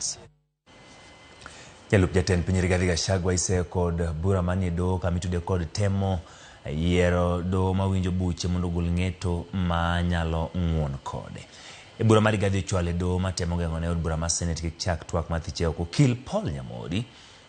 Service. Jalup jatend piny Rigathi Gachagua iseyo kod bura manie doho kama itude kod temo yiero doho mawinjo buche mondo ogol ng'eto manyalo ng'uon kode. E bura ma Rigathi ochwalo e doho matemo geng'o ne od bura mar Senate kik chak twak mathiche oko okil Paul Nyamodi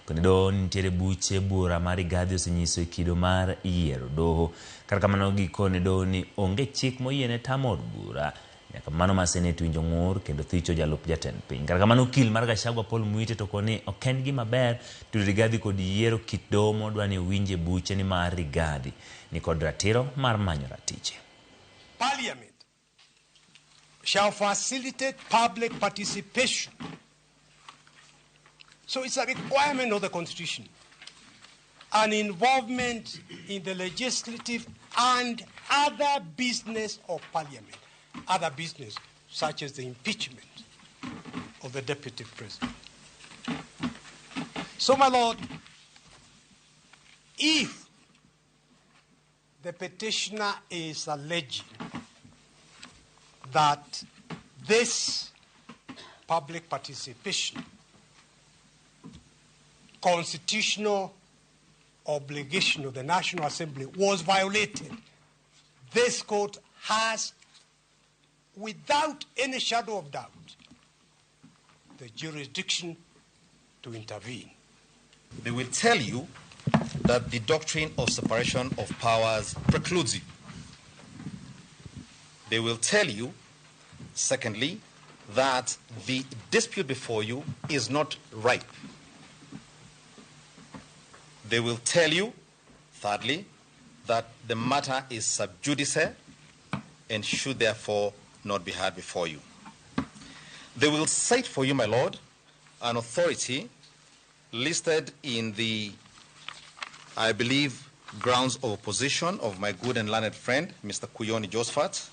kendo doho nitiere buche bura ma Rigathi osenyiso e kido mar yiero doho. Kata kamano gikone doho ni onge chik moyiene tamo od bura nyaka mano ma Senate winjo ng'ur kendo thicho jalup jatend piny. Kata kamano okil mar Gachagua Paul Muite to koni ok en gima ber tudo Rigathi kod yiero kit doho modwa ni owinje buche ni mar Rigathi ni kod ratiro mar manyo ratiche. Parliament shall facilitate public participation. So it's a requirement of the Constitution. An involvement in the legislative and other business of Parliament, other business such as the impeachment of the Deputy President. So, my Lord, if the petitioner is alleging that this public participation, constitutional obligation of the National Assembly was violated, this court has, without any shadow of doubt, the jurisdiction to intervene. They will tell you that the doctrine of separation of powers precludes you. They will tell you, secondly, that the dispute before you is not ripe. They will tell you, thirdly, that the matter is sub judice and should therefore not be heard before you. They will cite for you, my lord, an authority listed in the, I believe, grounds of opposition of my good and learned friend, Mr. Kuyoni Josephat,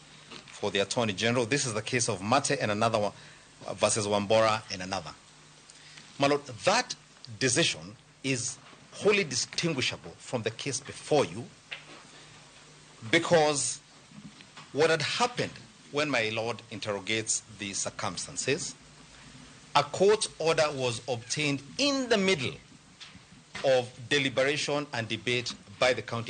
for the Attorney General. This is the case of Mate and another one, versus Wambora and another. My lord, that decision is wholly distinguishable from the case before you because what had happened when my lord interrogates the circumstances, a court order was obtained in the middle of deliberation and debate by the county